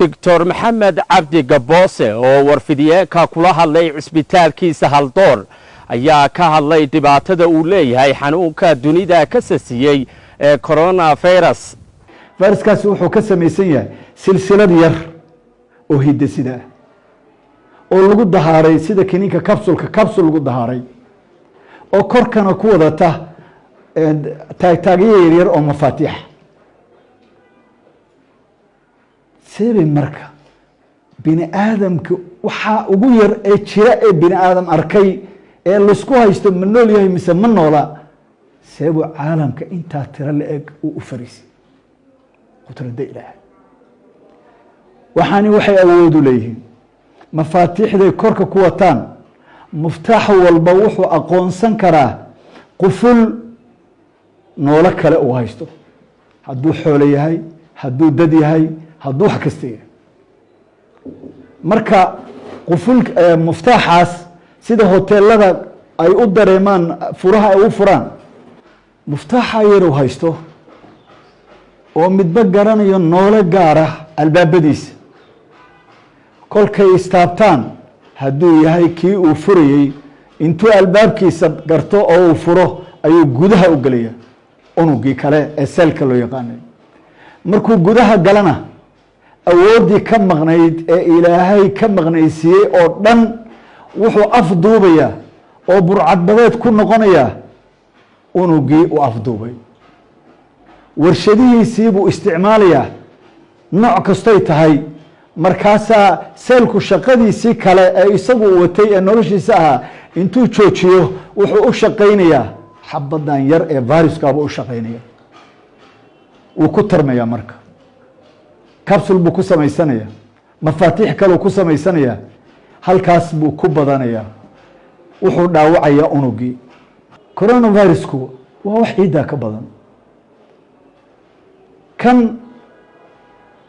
Doctor Maxamed Cabdi Gaboose oo warfidiyeenka kula hadlay cisbitaalkiisa Haldoor ayaa ka hadlay dhibaatada uu leeyahay xanuunka dunida ka sasiyey ee coronavirus. Fayraskaasi wuxuu ka samaysan yahay silsilad yar oo hidde-sida ah oo lagu dahaaray sida kiniinka capsulka, capsule lagu dahaaray oo korkana ku wadata taagtaagyo yaryar oo mafaatiixa. Seebay marka bini aadamka waxaa ugu yar ee jira ee bini aadam arkay ee laisku haysto ma nool yahay mise ma noola, seebuu caalamka intaa tiro la eg uu u fariisay? Qudradda Ilaahay. Waxaani waxay awood u leeyihiin mafaatiixday korka ku wataan. Muftaax walba wuxuu aqoonsan karaa quful noolo kale uu haysto, hadduu xoolo yahay, hadduu dad yahay, hadduu wax kasta yahay. Marka quful muftaaxaas, sida hoteelada ay u dareemaan furaha ay u furaan, muftaaxa yarow haysto oo midba garanayo noolo gaara albaabadiisa, kolkay istaabtaan, hadduu yahay kii uu furayey, intuu albaabkiisa garto oo uu furo ayuu gudaha u gelaya unugii kale ee seelka loo yaqaanay. Markuu gudaha galana, awooddii ka maqnayd ee Ilaahay ka maqnaysiiyey oo dhan wuxuu afduubayaa oo burcadbadeed ku noqonayaa unugii uu afduubay. Warshadihiisii buu isticmaalayaa nooc kastoy tahay. Markaasaa seelku shaqadiisii kale ee isagu watay ee noloshiisa ahaa intuu joojiyo, wuxuu u shaqaynayaa xabadan yar ee viruskaabuu u shaqaynaya, wuu ku tarmayaa. Marka capsule buu ku samaysanaya, mafaatiix kaleu ku samaysanaya, halkaas buu ku badanayaa, wuxuu dhaawacayaa unugii. Coronavirusku waa wax ciiddaa ka badan. Kan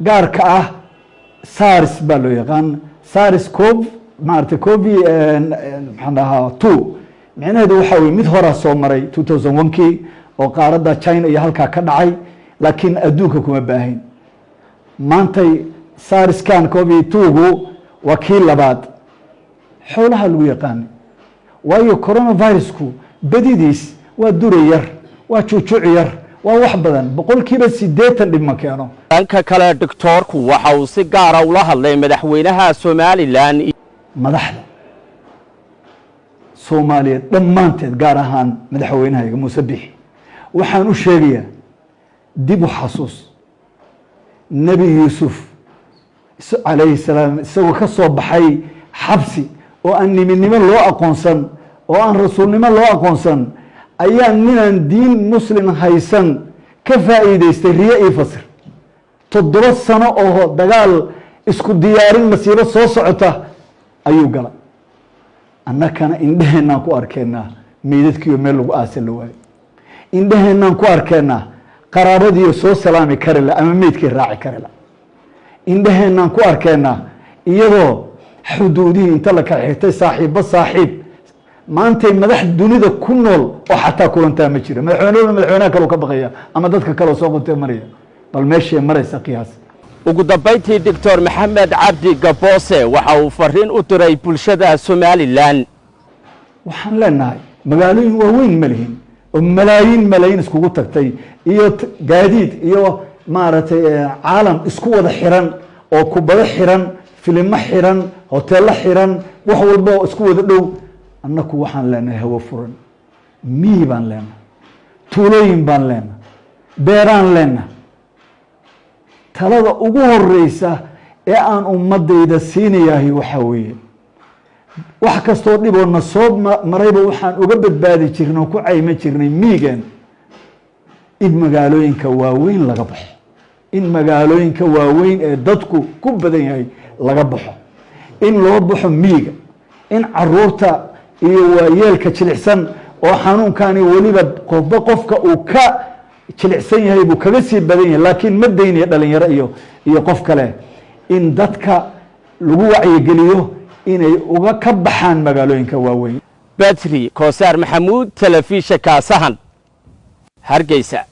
gaarka ah SARS baa loo yaqaan, SARS CoV maarata, CoV maxaan dhahaa 2. Micnaheedu waxaa weye mid horaa soo maray 2001kii oo qaaradda China iyo halkaa ka dhacay, laakiin adduunka kuma baahayn. Maantay SARSkan CoV 2gu waa kii labaad. Xoolaha lagu yaqaanay, waayo coronavirusku badidiis waa dure yar, waa juujuuc yar, waa wax badan, 80% dhib ma keeno. Dhanka kale, doctoorku waxa uu si gaara ula hadlay madaxweynaha Somalilan. Madaxda Soomaaliyeed dhammaanteed, gaar ahaan madaxweynahayga Muuse Bixi, waxaan u sheegayaa: dib u xasuus Nebi Yuusuf calayhi salaam, isagoo ka soo baxay xabsi oo aan niminimo loo aqoonsan oo aan rasuulnimo loo aqoonsan, ayaa ninaan diin Muslim haysan ka faa'iideystay riyo io fasir. 7 sano oo dagaal isku diyaarin masiibo soo socota ayuu galay. Annakana indheheenaan ku arkeenaa meydadkiiyo meel lagu aasa la waayo, indheheenaan ku arkeenaa qaraabadiiyo soo salaami kari la ama meydkii raaci kari la, indheheenaan ku arkeenaa iyadoo xuduudihii inta la kala xirtay saaxiibba saaxiib. Maantay madax dunida ku nool oo xataa kulantaa ma jira. Madaxweynehuna madaxweynaha kaleu ka baqaya ama dadka kaleo soo qabtee maraya. Bal meeshay maraysa qiyaas. Ugu dambayntii, Doctor Maxamed Cabdi Gaboose waxa uu fariin u diray bulshada Somalilan. Waxaan leenahay magaalooyin waaweyn ma lihin oo malaayiin malaayiin iskugu tagtay iyo gaadiid iyo maaragtay caalam isku wada xiran oo kubado xiran, filimo xiran, hoteello xiran, wax walba oo isku wada dhow. Annaku waxaan leenahay hawo furan, miyi baan leenahay, tuulooyin baan leenahay, beeraan leenahay. Talada ugu horeysa ee aan ummadayda siinayahay waxaa weeye, wax kastoo dhiboo na soo marayba waxaan uga badbaadi jirnay oo ku cayman jirnay miigeen. In magaalooyinka waaweyn laga baxo, in magaalooyinka waaweyn ee dadku ku badan yahay laga baxo, in loo baxo miiga, in caruurta iyo waayeelka jilicsan oo xanuunkani weliba qofba qofka uu ka jilicsan yahay buu kaga sii badan yahay, laakiin ma daynaya dhalinyaro iyo qof kale, in dadka lagu wacyigeliyo inay uga ka baxaan magaalooyinka waaweyn. Badri Koosaar Maxamuud, telefishinka Sahan, Hargeysa.